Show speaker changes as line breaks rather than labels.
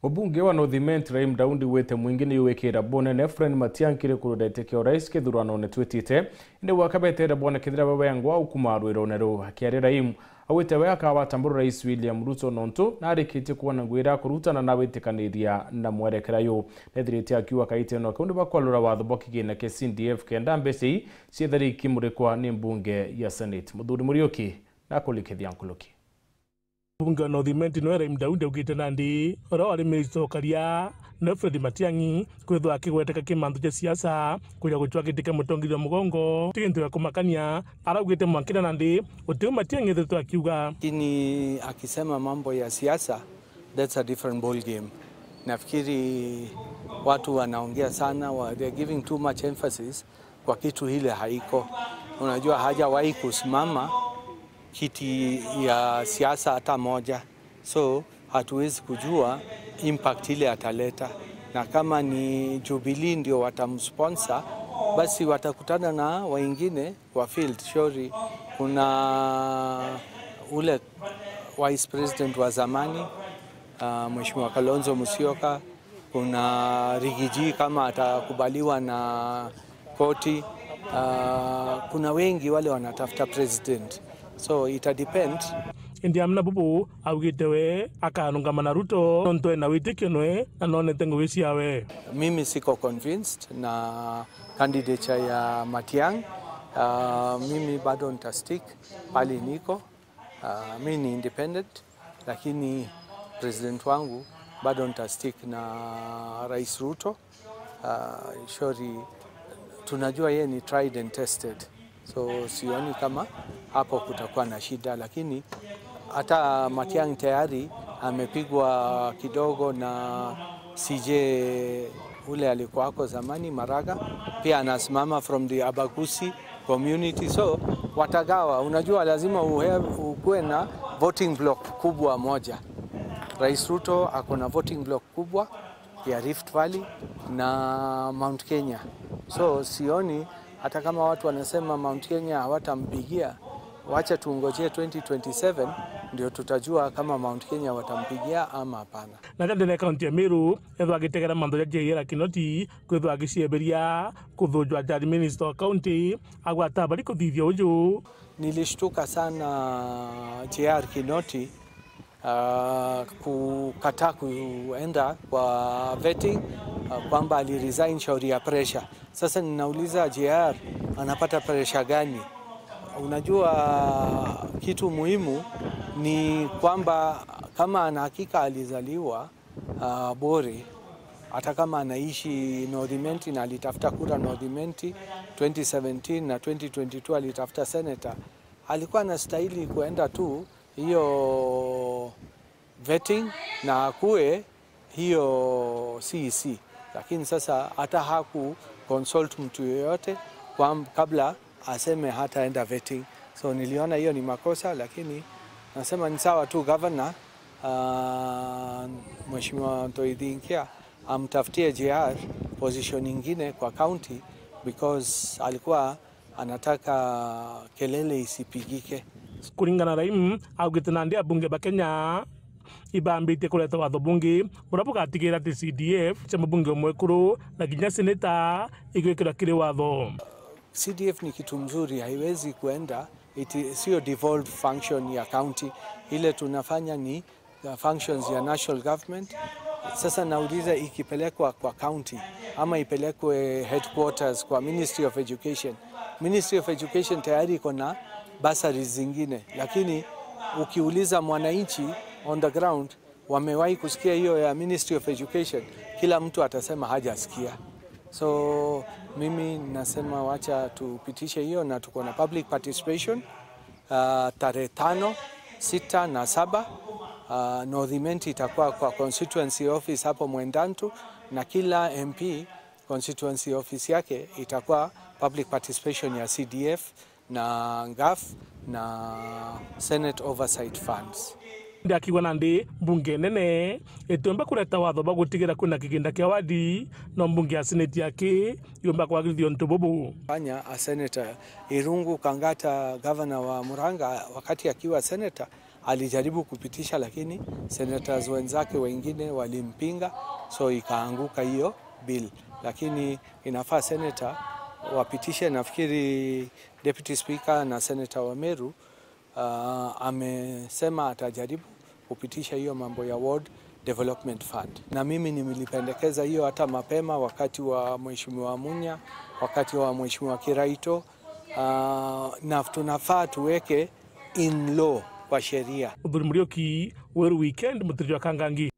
Mbunge wa North Imenti Raim Daundi wete mwingine yuwekera bone Nefren Matiang'i kuruda rais kithurano netwitite inde wakabetera bone kithira baba yangwa ukumarwiro nero akiare Raim awete we akawatambura Rais William Ruto nonto na arikite kuona ngwira kurutana na witikaniria na mwerekera yo nethirite akiwa kaite no kundi bakwalura watho bokigina ke CDF kenda mbeci ciethari kimurikwa ni mbunge ya Senate Muthuri Muriuki na kulikithia nkuluki.
Mbunge wa North Imenti no Raim Daundi augite nandi ora wari minister Karia na Fred Matiang'i kwithwa akigweteka kimanthu cha siasa kuria guchwa gitike mutongiria mugongo ti kintu ya kumakania araugite mwankira nandi utiu Matiang'i thitwa akiuga
lakini akisema mambo ya siasa, that's a different ball game. Nafikiri watu wanaongea sana, they're giving too much emphasis kwa kitu ile haiko. Unajua hajawahi kusimama kiti ya siasa hata moja, so hatuwezi kujua impact ile ataleta, na kama ni Jubilee ndio watamsponsor basi watakutana na wengine kwa field. Shori kuna ule vice president wa zamani Mheshimiwa Kalonzo Musyoka, kuna Rigiji kama atakubaliwa na koti, kuna wengi wale wanatafuta president, so ita depend.
Indi amna bubu augitewe akanungamana Ruto nonto na witikio noe na nonete ngugi ciawe.
Mimi siko convinced na candidature ya Matiang'i. Mimi bado nitastick pali niko. Mimi ni independent, lakini president wangu bado nitastick na Rais Ruto. Shori tunajua yeye ni tried and tested, so sioni kama hapo kutakuwa na shida, lakini hata Matiang'i tayari amepigwa kidogo na CJ ule alikuwa hapo zamani Maraga, pia anasimama from the Abagusi community, so watagawa. Unajua lazima ukuwe na voting block kubwa moja. Rais Ruto ako na voting block kubwa ya Rift Valley na Mount Kenya, so sioni hata kama watu wanasema Mount Kenya hawatampigia, wacha tuungojee 2027 ndio tutajua kama Mount Kenya watampigia ama hapana.
Na ndene kaunti ya Meru ethwa agitegera mantho ya JR Kinoti kwithwa agicieberia kuthunjwa jari minister wa county agwata bari kuthithia uju.
Nilishtuka sana JR Kinoti kukataa kuenda kwa vetting, kwamba aliresign shauri ya pressure. Sasa ninauliza JR anapata pressure gani? Unajua kitu muhimu ni kwamba kama ana hakika alizaliwa Bori, hata kama anaishi North Imenti na alitafuta kura North Imenti 2017 na 2022 alitafuta senator, alikuwa anastahili kuenda tu hiyo vetting na akue hiyo CEC, lakini sasa hata haku consult mtu yoyote kabla aseme hataenda vetting. So niliona hiyo ni makosa, lakini nasema ni sawa tu governor Mheshimiwa Ntoithi Nkia amtafutie JR position nyingine kwa county, because alikuwa anataka kelele isipigike.
Kuringana Raim augite nandi abunge ba Kenya ibambite kuleta watho bunge uria bugatigira ati CDF cha mabunge mwekuru na nginya seneta igwikira kiri watho.
CDF ni kitu mzuri, haiwezi kuenda, sio devolved function ya county. Ile tunafanya ni functions ya national government. Sasa nauliza ikipelekwa kwa county ama ipelekwe headquarters kwa Ministry of Education. Ministry of Education tayari iko na bursaries zingine, lakini ukiuliza mwananchi on the ground wamewahi kusikia hiyo ya Ministry of Education, kila mtu atasema hajasikia. So mimi nasema wacha tupitishe hiyo, na tuko na public participation tarehe 5, 6 na 7. North Imenti itakuwa kwa constituency office hapo Mwendantu, na kila MP constituency office yake itakuwa public participation ya CDF na NGAF na Senate Oversight Funds.
Ndakiwa nandi mbunge nene itumba kureta watho ba gutigira kuna kiginda kia wadi no mbunge ya senate yake yomba kwagirithio ntububu.
Fanya a senator Irungu Kangata, governor wa Murang'a, wakati akiwa senator Alijaribu kupitisha, lakini senators wenzake wengine walimpinga, so ikaanguka hiyo bill, lakini inafaa senator wapitishe. Nafikiri Deputy Speaker na Senator wa Meru amesema atajaribu kupitisha hiyo mambo ya Ward Development Fund, na mimi nilipendekeza hiyo hata mapema wakati wa Mheshimiwa Munya, wakati wa Mheshimiwa Kiraito, na tunafaa tuweke in law kwa sheria.
Muthuri Muriuki, Weru Weekend, mutiriri wa Kangangi.